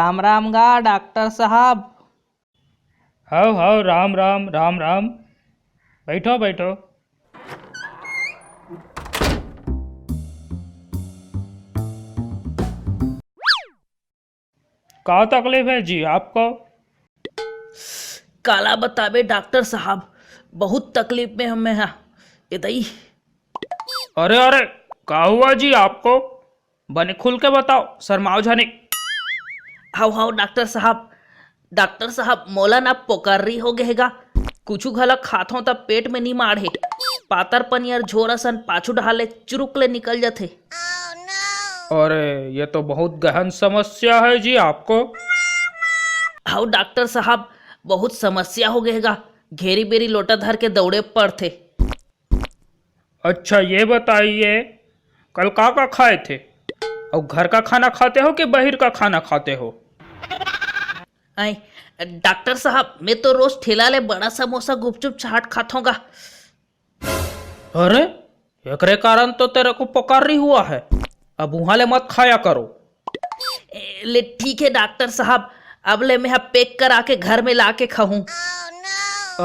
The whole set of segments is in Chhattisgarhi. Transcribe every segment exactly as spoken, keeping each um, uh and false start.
राम राम गा डॉक्टर साहब। हव हव, राम राम, राम राम। बैठो बैठो। का तकलीफ है जी आपको? काला बताबे डॉक्टर साहब, बहुत तकलीफ में हमें हा। ए दई। अरे अरे, का हुआ जी आपको? बने खुल के बताओ, शर्माओ झनी। हव हव डॉक्टर साहब, डॉक्टर साहब, मोला ना पोकर्री हो गे हे गा। कुछु घला खाथों त पेट में नी माढ़े, पातर पनियर झोर असन पाछू डहार ले चुरुक ले निकल जथे। अरे, ये तो बहुत गहन समस्या है जी आपको। हव डॉक्टर साहब, बहुत समस्या हो गे हे गा। घेरी बेरी लोटा धर के दौड़े पड़थे। अच्छा, ये बताइए, कल का का खाए थे? और घर का खाना खाते हो कि बाहर का खाना खाते हो? आई, डॉक्टर साहब, मैं तो रोज ठेला ले बड़ा समोसा, गुपचुप, चाट खाथों गा। अरे, एकरे कारण तो तेरे को पुकारी हुआ है। अब वहां ले मत खाया करो। ए, ले ठीक है डॉक्टर साहब, अब ले मैं पैक करा के घर में ला के खाऊं।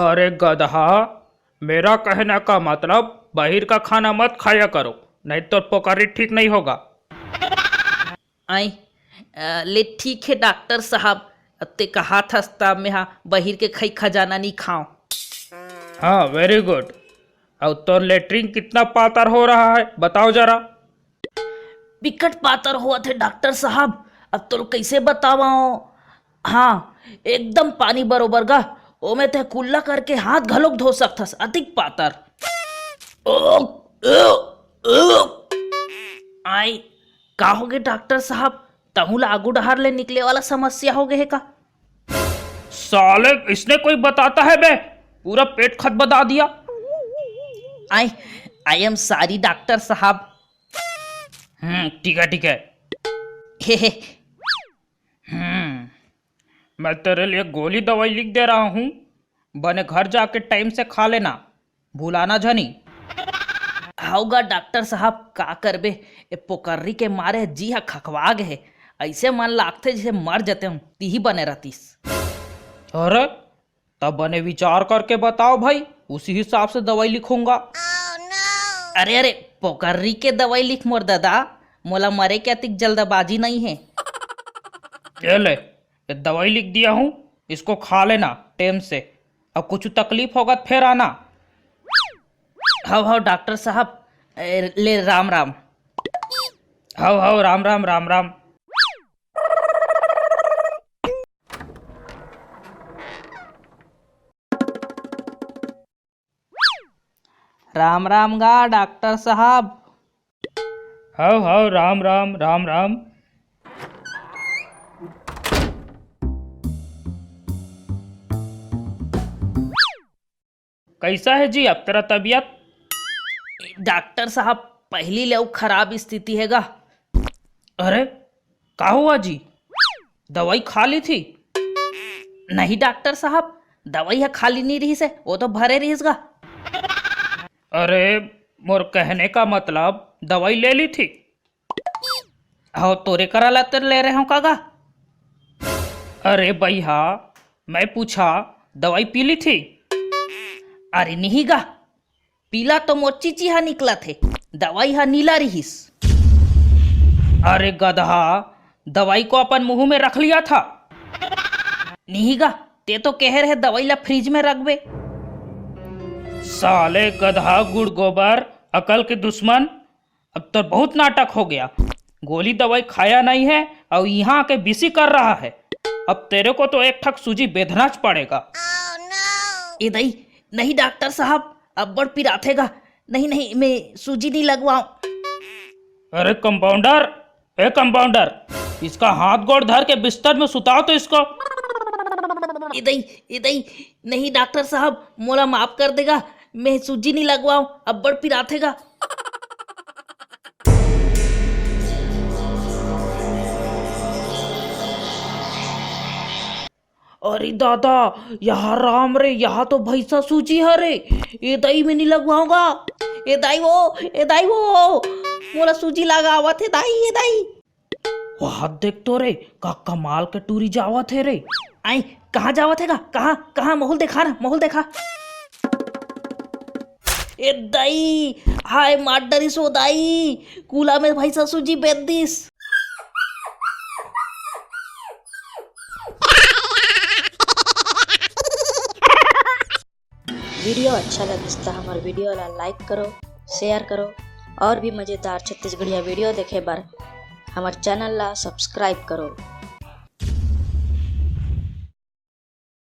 अरे गधा, मेरा कहने का मतलब, बाहर का खाना मत खाया करो, नहीं तो पुकारी ठीक नहीं होगा। आई, अ, ले ठीक है डॉक्टर साहब, अब ते कहा थस त मैं हा बाहर के खई खजाना नहीं खाओ। हाँ, वेरी गुड। और तोर लेटरिन कितना पातर हो रहा है, बताओ जरा। बिकट पातर होवत हे डॉक्टर साहब, अब तो कैसे बतावं? हाँ, एकदम पानी बरोबर गा, ओमे ते कुल्ला करके हाथ घलोक धो सकथस, अतिक पातर। आई, का होगे डॉक्टर साहब, तहूं ला आगू डहार ले निकले वाला समस्या हो गे हे का? साले, इसने कोई बताता है बे, पूरा पेट खत बता दिया। आई, आई एम सॉरी डॉक्टर साहब। हम्म, ठीक है, ठीक है। हे हे। हम्म, मैं तेरे लिए गोली दवाई लिख दे रहा हूँ, बने घर जाके टाइम से खा लेना, भुलाना झनी। हव गा डॉक्टर साहब, का करबे, ए पोकर्री के मारे जी ह खखवा गे हे। ऐसे मन लागथे जैसे मर जतेंव, तिही बने रहतिस। अरे, तब बने विचार करके बताओ भाई, उसी हिसाब से दवाई लिखूंगा। अरे अरे, पोकर्री के दवाई लिख मोर दादा, मोला मरे के अतिक जल्दबाजी नहीं है। ये ले, ये दवाई लिख दिया हूँ, इसको खा लेना टाइम से। अब कुछ तकलीफ होगा त फिर आना। हव हव डॉक्टर साहब, ए, ले राम राम। हव हव, राम राम, राम राम। राम राम गा डॉक्टर साहब। हव हव, राम राम, राम राम। कैसा है जी अब तेरा तबीयत? डॉक्टर साहब, पहली ले अउ खराब स्थिति हे गा। अरे, का हुआ जी? दवाई खा ली थी? नहीं डॉक्टर साहब, दवाई ह खाली नहीं रहिस हे, वो तो भरे रहिस गा। अरे, मोर कहने का मतलब, दवाई ले ली थी? हो, तोरे करा ला तो ले रहे हो का गा? अरे भैया, मैं पूछा, दवाई पी ली थी? अरे नहीं गा, पीला तो मोर चीची हा निकलत हे, दवाई हा नीला रिहिस। अरे गधा, दवाई को अपन मुंह में रख लिया था। नहीं गा, ते तो कह रहे दवाई ला फ्रिज में रखबे। साले गधा गुड़ गोबर, अकल के दुश्मन, अब तो बहुत नाटक हो गया। गोली दवाई खाया नहीं है और यहाँ आके बिसी कर रहा है। अब तेरे को तो एक ठक सूजी बेधना च पड़ेगा। ए दई, नहीं डॉक्टर साहब, अब्बड़ पिराथे गा। नहीं, नहीं, मैं सूजी नहीं लगवाऊं। अरे कंपाउंडर, ए कंपाउंडर, इसका हाथ गोड़ धर के बिस्तर में सुताओ तो इसको। ए दई, ए दई, नहीं डॉक्टर साहब, मोला माफ कर देगा, मैं सूजी नहीं लगवाऊं, अब्बड़ पिराथे गा। अरे दादा, यहाँ राम रे, यहाँ तो भैंसा सूजी हरे। ए दाई, मैं नहीं लगवाऊंगा। ए दाई वो, ए दाई वो, मोला सूजी लगावत हे दाई, ए दाई। वाह, हाथ देख तो रे, का कमाल के टूरी जावत हे रे। आई, कहाँ जावत हे गा? कहाँ, कहाँ? महूँ ल देखा ना, महूँ ल देखा। ए दाई, हाय मार डरिस ओ दाई, कूला में भाई ससुर जी बेद दिस। वीडियो अच्छा लगिस त हमर वीडियो ला like करो, share करो और भी मजेदार छत्तीसगढ़िया वीडियो देखे बर हमर चैनल ला subscribe करो।